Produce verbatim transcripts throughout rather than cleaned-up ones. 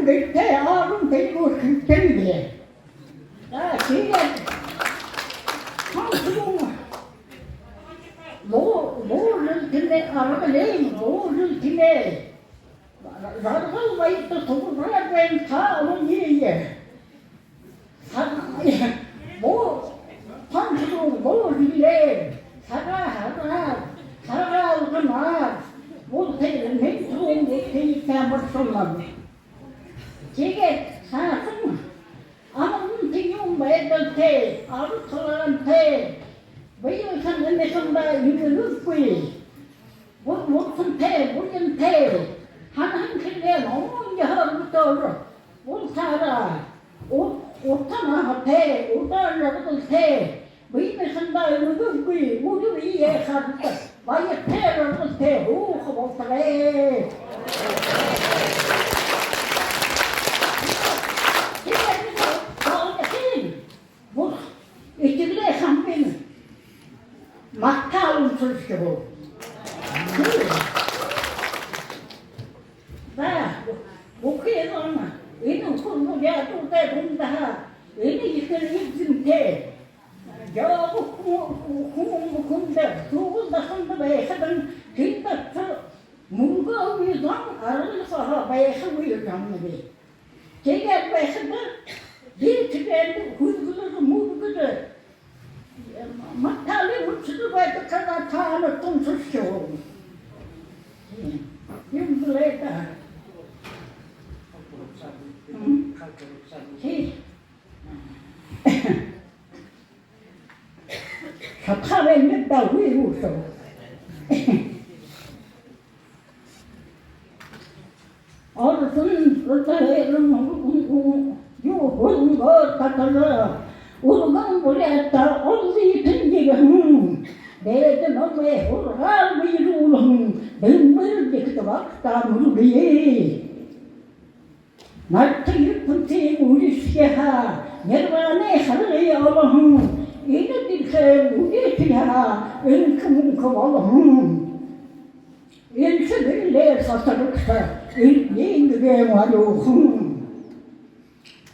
Гэртээ олон тэнэг үрхэнтэй гээ. За, тиигээд хан түрүүн луу, луу жэл тэнэ, аргалын луу жэл тэнэ. Жаргал баярта суглараад байна та олониие. Саг-, бу-, хан түрүүн луу жэлээр, сагаа һагаар, сагаа алганаар, булта нэн түрүүн булта тиигээд амаршалнаб. Тиигээд саашань амаран тэнюун байдалтай, арад талаантай, бэе махандаа эмнэлэггүй, бур-, бурсантай, буянтай, һанаһан хэрэгээ номон ёһоор бүтээжэ, бултаараа у-, утаһатай, удаан жаргалтай, бэе махандаа эмнэлэггүй, үри бэеэ хардаг, баяртай, жаргалтай һууха болтогой. Тиигээд энэ Баатарай, бус, Этигэлэй хамбын магтаал уншажа үгэхэ. За, бүхы зон, энэ хүндэ буряадууд, хүндэхэ, энэ ехэл эрдэмтэй. Жаахан хүн, хүн бүхэндэ, Түбэл даханда байхадань, тэндэ мүргэгүй зон, арад соохи байхагүй зон бии. Тиигээд байхада, би тиигээд хүлгүлэр мүргэжэ, магтаалые уншажа байдаг, когда таанадта уншажа үгэхэ юм бэлэй даа. М? Хи. Шатаха бэнэб даа, үгы гү, шуу. Оршон зулайран юу, хулангар татажа, үргэн Буряадта олзыетэн ерэһэн. Дээдэ номой һургаал бэелүүлһэн Дэмбэр ехэ багшата мүргэе. Нартай ертөнцые мүрысхеһээ нирваанын харгые олоһон, энэ дэлхэйн үдэ тиихэһээ энхэ мүнхэ болоһон. Энхэ гэрэлээр сасарагша эрдэниин гэгээн арюухан.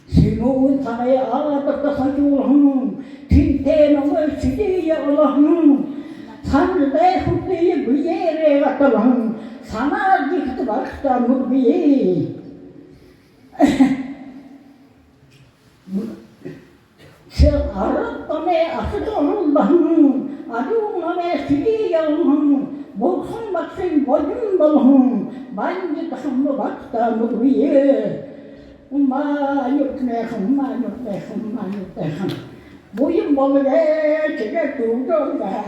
Сэмүүн сагай аадарта сахюулһан, тэнтэй номой сэдьхэлые олоһон, саналай хүлые бэеэрээ гаталһан, санаа ехэ багшата мүргэе. Сэ-, арад зоной аша дуралдаһан, арюун номой сэдьхэлые олоһон, бурхан багшын бодин болоһон Банжи Дахамма багшата мүргэе. Умаа, нюртнайхан, умаа, нюртнайхан, умаа, нюртнайхан. Буян болоё, тиигээд дүүрээ даа.